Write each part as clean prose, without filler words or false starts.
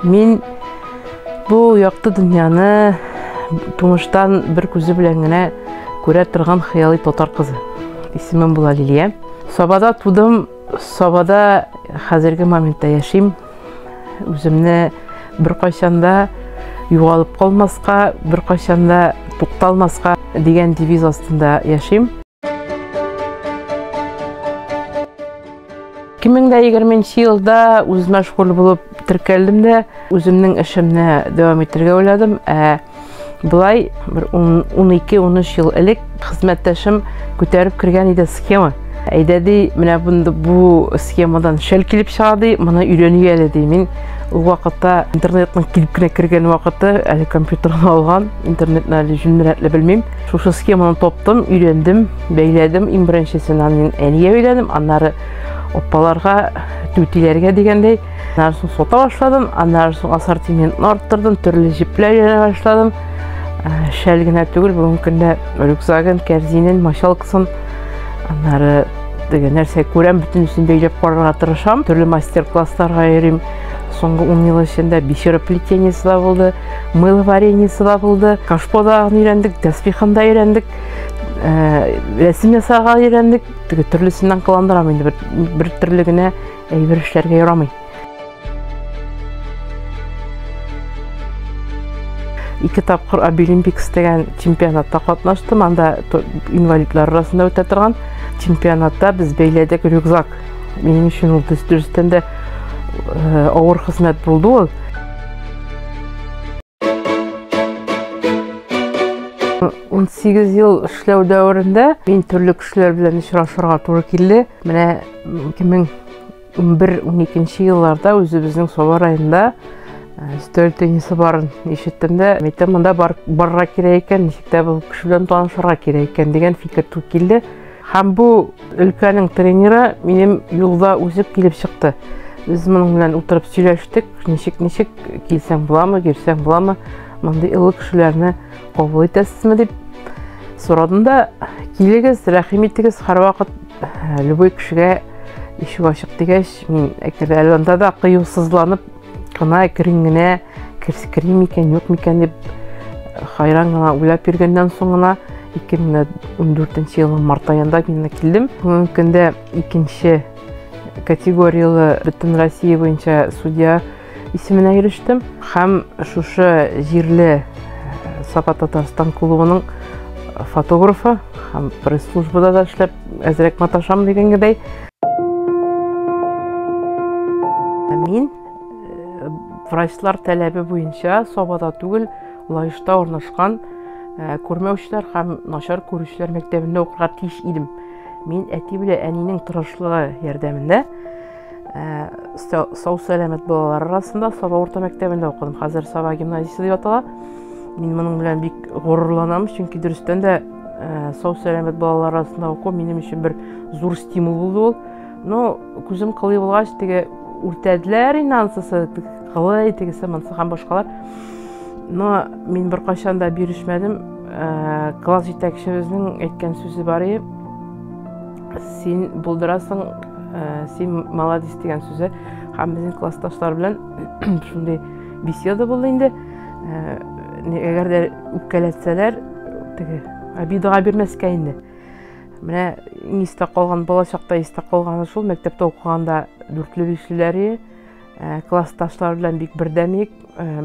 Мин бу якты дөньяны тумыштан бер күзе белән генә күрә торган хыялый татар кызы. Исемем була Лилия. Сабада тудым, Сабада хәзерге моментта яшим. Үземне беркайчан да югалып калмаска, беркайчан да тукталмаска дигән девиз астында яшим. 2020 елда үзмәшгуль булып теркәлдем дә, үземнең эшемне дәвам итәргә уйладым. Ә болай бер 12-13 ел элек хезмәттәшем күтәреп кергән иде схема. Әйдә ди, менә бу схемадан шәл килеп чыга ди, моны өйрәник әле ди. Мин ул вакытта интернетның килеп кенә кергән вакыты, әле компьютерны алган, интернетны әле җүнлерәкле белмим. Шушы схеманы таптым, өйрәндем, бәйләдем. Иң беренчесен мин әнигә бәйләдем, аннары апаларга, түтиләргә дигәндәй. Аннары соң сата башладым, аннары соң ассортиментны арттырдым, төрле җепләр өйрәнә башладым. Шәл генә түгел, бүгенге көндә рюкзагын, кәрзинен, мочалкасын, аннары теге нәрсә күрәм, бөтенесен бәйләп карарга тырышам. Төрле мастер-классларга йөрим. Соңгы 10 ел эчендә бисероплетениесе да булды, мыло вареньесы да булды, кашпо да өйрәндек, тәсбихын да өйрәндек, рәсем ясарга өйрәндек. Теге төрлесеннән кыландырам инде, бер төрле генә әйбер эшләргә ярамый. Ике тапкыр Абилимпикс дигән чемпионатта катнаштым. Анда инвалидлар арасында үтә торган чемпионатта без бәйләдек рюкзак. Минем өчен ул дөрестән дә авыр хезмәт булды ул. 18 ел эшләү дәверендә мин төрле кешеләр белән очрашырга туры килде. Менә 2011-12 елларда үзебезнең Саба районында өстәл теннисы барын ишеттем дә, әйтәм, монда барырга кирәк икән, ничек тә бу кеше белән танышырга кирәк икән дигән фикер туып килде. Һәм бу өлкәнең тренеры минем юлда үзе килеп чыкты. Без моның белән утырып сөйләштек, ничек-ничек килсәң буламы, йөрсәң буламы, мондый олы кешеләрне кабул итәсезме дип сорадым да, килегез, рәхим итегез, һәрвакыт любой кешегә ишек ачык дигәч, мин әкрен әле анда да кыюсызланып кына әкрен генә керим микән, юк микән дип хайран гына уйлап йөргәннән соң гына 2014 елның март аенда мин килдем. Бүгенге көндә икенче категорияле бөтен Россия буенча судья исеменә ирештем һәм шушы җирле Саба Татарстан клубының фотографы һәм пресс-службада да эшләп әзрәк маташам дигәнгедәй. Мин врачлар таләбе буенча Сабада түгел, Лаешта урнашкан күрмәүчеләр һәм начар күрүчеләр мәктәбендә укырга тиеш идем. Мин әти белән әнинең тырышлыгы ярдәмендә сау сәламәт балалар арасында Саба урта мәктәбендә укыдым. Хәзер Саба гимназиясе дип атала. Мин моның белән бик горурланам, чөнки дөрестән дә сау сәламәт балалар арасында уку минем өчен бер зур стимул булды ул. Но күзем кылый булгач, теге үртәделәр инде анысы, кылый, тегесе, монысы һәм башкалар. Но мин беркайчан да бирешмәдем. Класс җитәкчебезнең әйткән сүзе бар иде. Син булдырасың, син молодец дигән сүзе. Һәм безнең классташлар белән шундый беседа булды инде. Әгәр дә үпкәләтсәләр, теге обидаға бирмәскә инде. Менә иң истә калган, бала чакта истә калганы шул, мәктәптә укыганда дүртле бишлеләр, классташлар белән бик бердәм идек,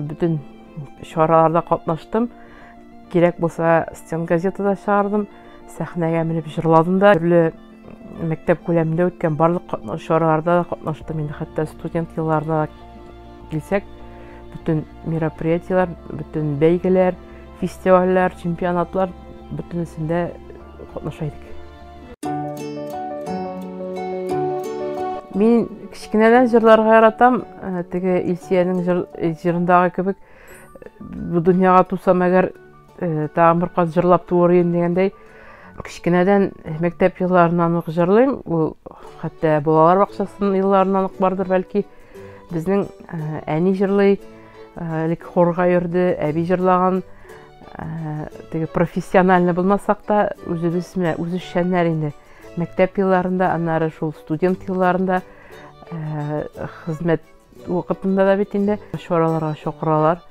бөтен чараларда катнаштым. Кирәк булса, стен газетада чыгардым, сәхнәгә менеп җырладым да, төрле мәктәп күләмендә үткән барлык чараларда да катнаштым инде, хәтта студент елларына да килсәк, бөтен мероприятиеләр, бөтен бәйгеләр, фестивальләр, чемпионатлар, бөтенесендә катнаша идек. Мин кечкенәдән җырларга яратам, теге Илсиянең җырындагы кебек, бу дөньяга тусам әгәр, тагын бер кат җырлап туыр идем дигәндәй, кечкенәдән мәктәп елларыннан ук җырлыйм. Ул хәтта балалар бакчасының елларыннан ук бардыр бәлки. Безнең әни җырлый, элек хорга йөрде, әби җырлаган. Теге профессионально булмасак та, үзебез менә үзешчәннәр инде. Мәктәп елларында, аннары шул студент елларында хезмәт вакытында да бит инде чараларга чакыралар.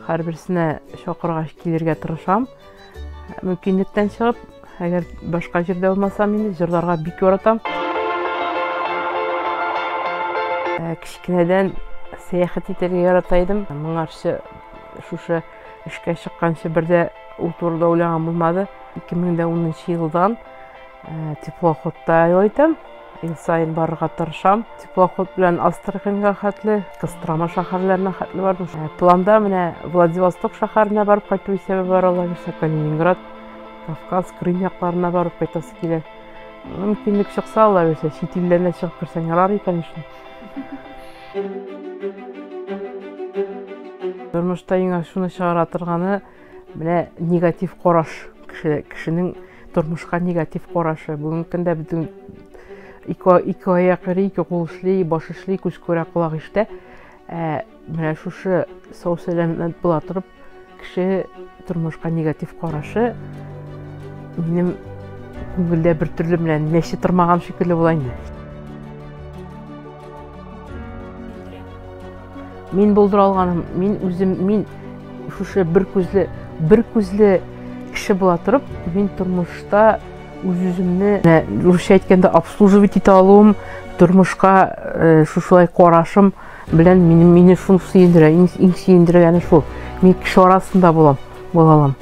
Һәрберсенә чакыргач килергә тырышам. Мөмкинлектән чыгып, әгәр башка җирдә булмасам инде, җырларга бик яратам. Кечкенәдән сәяхәт итәргә ярата идем. Моңарчы шушы эшкә чыкканчы бер дә ул турыда уйлаган булмады. 2010 елдан теплоходта ял итәм. Ел саен барырга тырышам. Теплоход белән Астраханьга хәтле, Кострома шәһәрләренә хәтле бардым. Планда менә Владивосток шәһәренә барып кайту исәбе бар, Алла бирсә, Калининград, Кавказ, Крым якларына барып кайтасы килә. Мөмкинлек чыкса, Алла бирсә, чит илләренә чыгып керсәң ярар конечно. Тормышта иң ачуны чыгара торганы менә негатив караш, кеше, кешенең тормышка негатив карашы. Бүгенге көндә бөтен ике аяк йөри, ике кул эшли, баш эшли, күз күрә, колак ишетә. Ә менә шушы сау сәламәт була торып, кеше тормышка негатив карашы минем күңелдә бер төрле менә мәче тырмаган шикелле була инде. Мин булдыра алганым, мин үзем, мин шушы бер күзле, бер күзле кеше була торып, мин тормышта үз-үземне, русча әйткәндә, обслуживать итә алуым, тормышка шушылай карашым белән мине, мине шул сөендерә, иң, иң сөендергәне шул. Мин кеше арасында булам, була алам.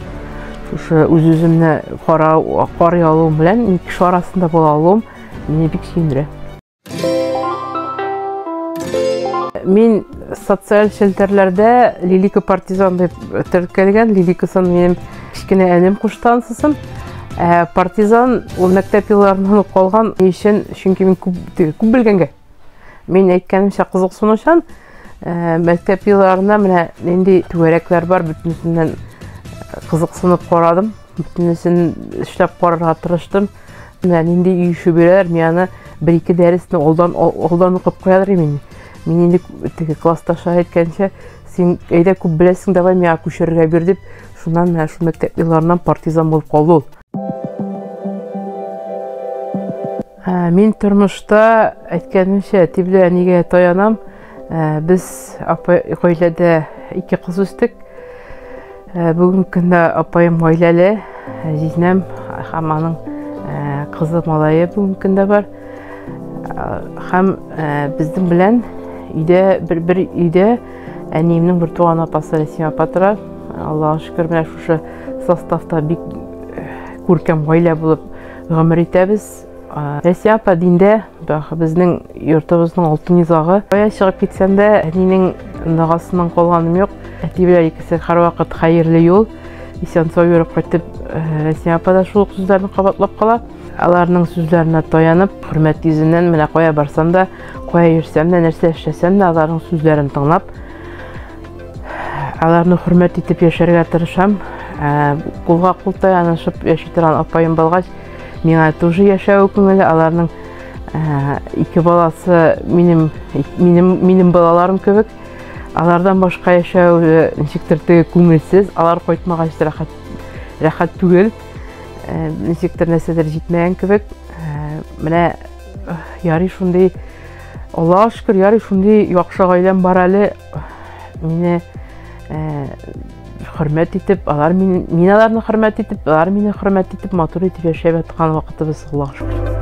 Шушы үз-үземне карый алуым белән мин кеше арасында була алуым мине бик сөендерә. Мин социаль челтәрләрдә Лилика Партизан дип теркәлгән. Лиликасын минем кечкенә энем кушты ансысын. Ә Партизан ул мәктәп елларыннан ук калган. Ни өчен? Чөнки мин күп, күп белгәнгә. Мин әйткәнемчә кызыксынучан. Мәктәп елларында менә нинди түгәрәкләр бар, бөтенесеннән кызыксынып карадым. Бөтенесен эшләп карарга тырыштым. Менә нинди өй эше бирәләр, мин аны бер-ике дәресне алдан алдан укып куялар инде. Мин инде теге классташлар әйткәнчә, син әйдә күп беләсең, давай миңа күчерергә бир дип, шуннан менә шул мәктәп елларыннан партизан булып калды ул. Мин тормышта әйткәнемчә, әти белән әнигә таянам. Без апай гаиләдә ике кыз үстек. Бүгенге көндә апаем гаиләле, җизнәм һәм аның кызы малае бүгенге көндә бар. Һәм безнең белән өйдә бер бер өйдә әниемнең бер туган апасы Рәсимә апа тора. Аллаһка шөкер, менә шушы составта бик күркәм гаилә булып гомер итәбез. Рәсия апа диндә, безнең йортыбызның алтын йозагы. Кая чыгып китсәм дә, әнинең догасыннан калганым юк. Әти белән икесе һәрвакыт хәерле юл. Исән-сау йөреп кайтып, Рәсия апа да шул ук сүзләрне кабатлап кала. Аларның сүзләренә таянып, хөрмәт йөзеннән менә кая барсам да, кая йөрсәм дә, нәрсә эшләсәм дә, аларның сүзләрен тыңлап, аларны хөрмәт итеп яшәргә тырышам. Кулга кул таянышып яши торган апаем булгач, миңа тоже яшәү күңеле, аларның ике баласы минем, минем, минем балаларым кебек. Алардан башка яшәү ничектер теге күңелсез, алар кайтмагач рәхәт, рәхәт түгел. Ничектер нәрсәдер җитмәгән кебек. Менә ярый шундый, Аллаһка шөкер, ярый шундый яхшы гаиләм бар әле. Мине хөрмәт итеп, алар мине, мин аларны хөрмәт итеп, алар мине хөрмәт итеп, матур итеп яшәп яткан вакытыбыз, Аллаһка шөкер.